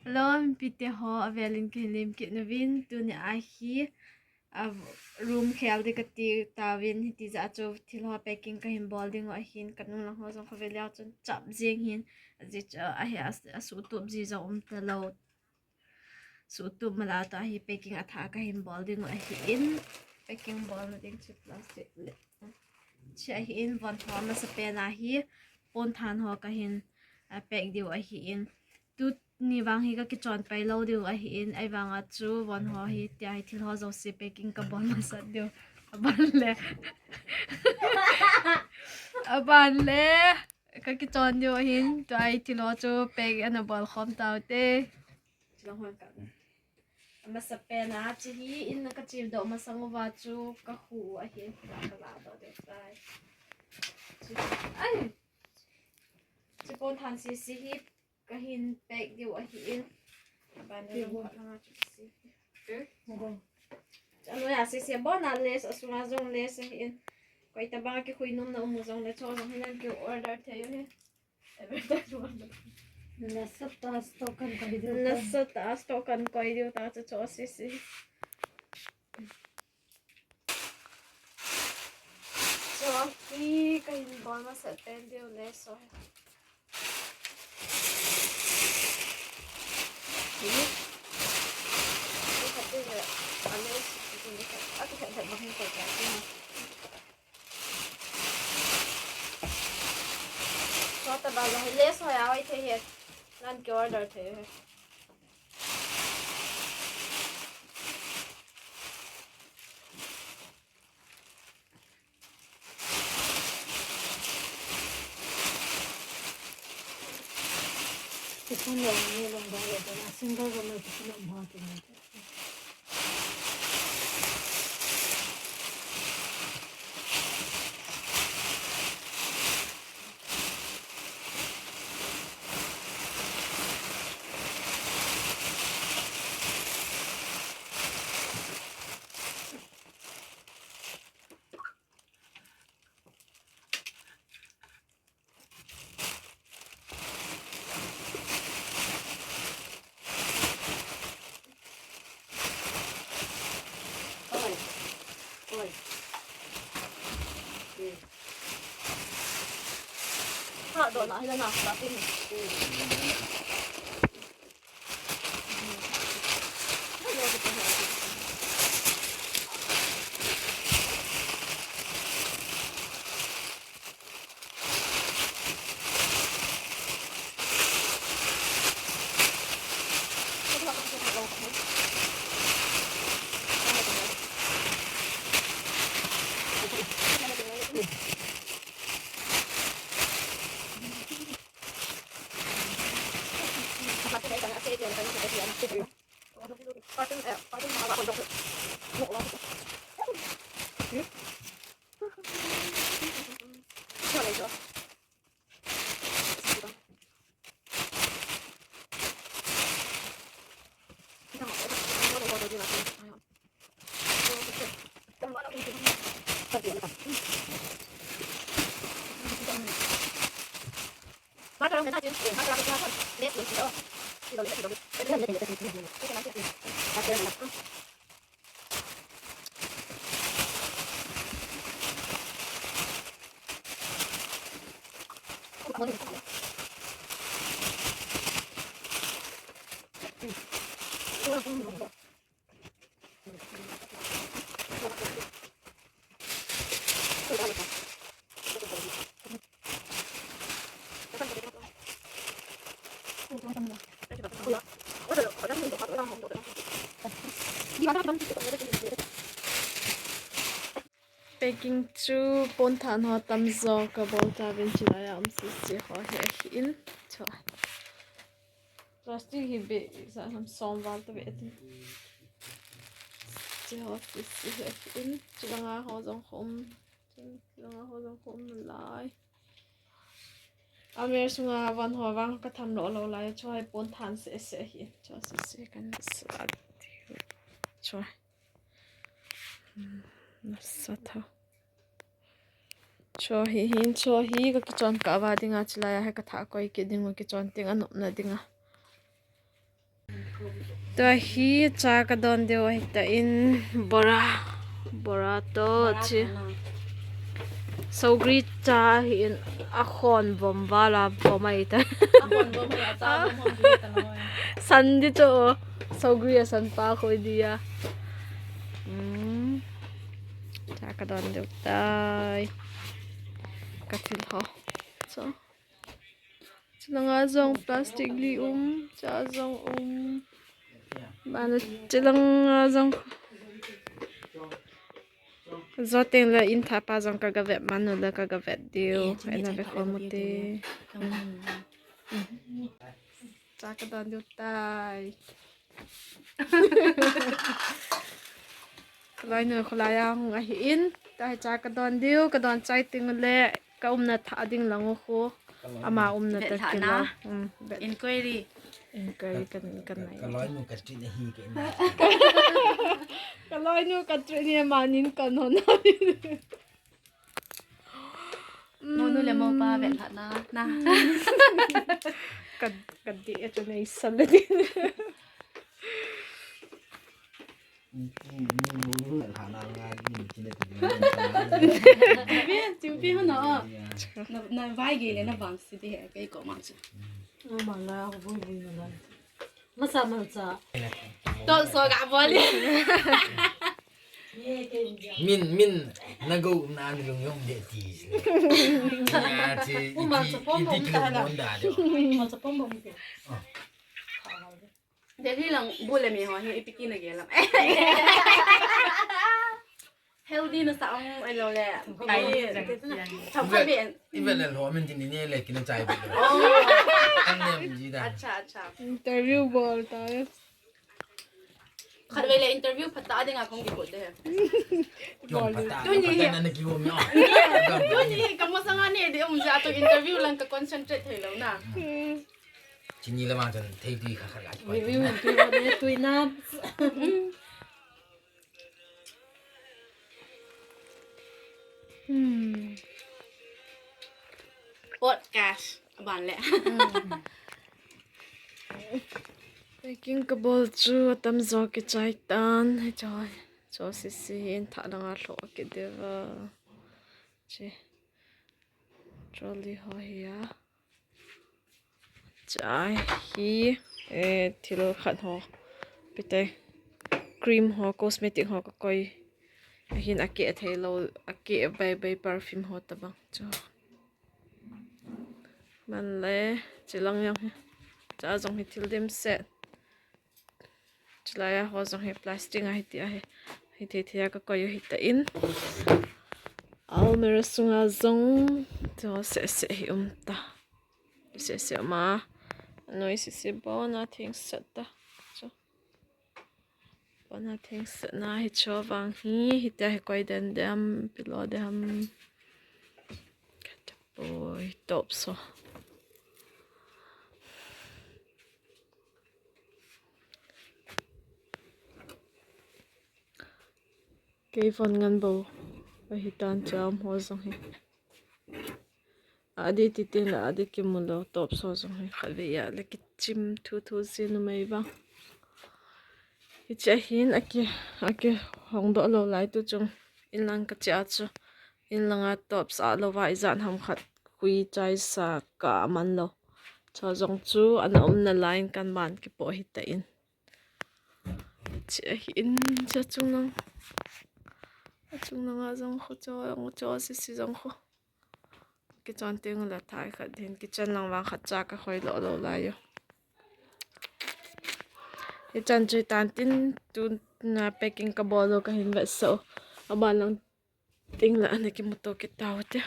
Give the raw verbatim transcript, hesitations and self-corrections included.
Hello, mipite ho, avelin kahin lemkit nauvin, tuni ahi, a room khel ding kati tauvin, hiti jeh a chu thil ho packing kahin bol diu ahin, kanung lang ho jong kave leu chun chap jeng hin, ajeh chu ahi a, asuhtup ji jong um talou. Suhtup mala toh ahi packing athah kahin bol diu ahin, packing bolna ding chu plastic le. Chu ahin von ho masapen ahi, pon than ho kahin, a, pack diu ahin. Tuni vang hi kakichon pai lou diu ahin, ahivanga chu von ho hi tia hi thil ho jouse packing kabol masat diu. Aban le. Aban le. Kakichon diu ahin, tua hi thil ho chu pack ana bol khom taute. Chulang hon ka. Amasapen a, chu hi in kache doh masang uva chu kakhu u ahin, ka, kala doh diu tai. Chu, ai. Chu pon than sese hi kahin pack diu ahin. Aban le lang khat langa chu sese. Alo ya sese bon a lace, asunga jong lace ahin. Koi tabang kikhui nom na um u jongle chu jong hinan ki order thei u hi. Nasatah a stock kan koi diu. Nasatah a stock kan koi diu ta chu chu sese. Chu hi kahin bol masat pen diu lace ho. Hi. Hi khat diu le. A lace hi khat. A kikhat khat bang hi koi ta. Chua tabang jong hi lace ho a hoi thei hi. Nan ki order thei hi. Kisun lo ni long dong le dong, a single room le kisun lo mo ti ni. Oi. Oi. Hmm. Ha, doh na, hi na, na, sa tin. Hmm. Packing chu pon than ho tamjo kabol tauvin, chulai a um sese ho hi ahin. Chua. Plastic hi beh sa ham som val ta beh tin. Chu ho sese hi ahin. Chulanga ho jong khum. Chulanga ho jong khum nalai. Almirah sunga von ho vang katham lou lou lai. Chua hi pon than sese hi. Chua sese kan sa. Chua. Hmm, nasa tha. Chua hi hin, chua hi kakichon kah uva dinga, chulai a hi kathah koi kit diu, kichon teng anopna dinga. Tua hi cha kadon diu ahitan, bora. Bora toh chi. Sogri cha hi in akhon vom vala vom ahitan. San di chu. Sogri asan pa khoi dia. Cha kadon diu tai. Kathil ho. Chulanga jong plastic li um, cha jong um. Bana chulanga jong. Joteng le in thapa jong kagavet, manu le kagavet diu. Ena ve khom ute. Cha kadon diu tai. Kaloinu kholai a hung ahin, tua hi cha kadon diu, kadon chai teng le, kaumna thah ding lang u khu. Ama umna ta kila. Inquiry. Inquiry kan, kan nai. Kaloinu ka treat ahi ke na. Kaloinu ka treat ni ama nin kan hon. Monu le mopa vet lhah na. Ka, ka di e chu nei sal le di. Chimpi, chimpi ho na o. Na, na vai ge le na vang si di he, kei ko ma chu. Mala ko bui bui na. Masa malcha. Toh so ga bol. Min, min, na go na ni lung yong de ti. Ya, ti, iti, iti kilo mon da de. Delhi lang bule mi ho hi ipi kina ge lam. Healthy na sa ang, ai lo le. Thau khat be. Ivet le lo min tin ni le kina chai be. Oh. An nem ji da. Acha, acha. Interview bol ta. Khat ve le interview phat ta ding a kong ki ko de. Bol ta. Tuni hi na ki ho mi. Tuni hi kamo sanga ni de um ja to interview lang ka concentrate thei lo na. Chini le ma chan thei tui kha kha la. Wi, wi, wi, wi, wi, tui na. Hmm. Podcast. Ban le. Hmm. Packing kabol chu atam jo kichai tan. Choi. Cho sisi in thah langa lho kit diu va. Chi. Trolley ho hi a. Chai hi, eh, thil khat ho. Pite cream ho, cosmetic ho kakoi. Ahin akeh thei lo, akeh bai bai perfume ho tabang chu. Man le, chilang jong hi. Cha jong hi thil dimset. Chulai a ho jong hi plastic a hiti a hi. Hiti thei a kakoi u hitan. Almirah sunga jong. Cho seh seh hi um ta. Seh seh ma. Noi seh seh bona theng sat ta. Cho. Bona theng sat na hi cho vang hi. Hiti a hi koi den dem. Pillow dem. Oi, top so. Kei von ngan bo. Ahi tan cham ho jong hi. Adi titin la adi kimu lo top so jong hi. Khat ve a le kichim thu thu si nu mai ba. Hiche hin aki, aki hong doh lo lai tu chung in lang kache a chu. In langa top sa lo va ijat ham khat hui chai sa ka man lo. Cho jong chu ana umna lai in kan ban kipo hitan. Che hi in cha chung lang. A chung langa jong khu cho, jong cho sisi jong khu. Kichon teng la thai khat din kitchen lang vang khat cha kakhoi lo lo lai u. Hichan chu tan tin tuna packing kabol u kahin vetsah u. Aban lang Ting la ana kimuto kit tau te.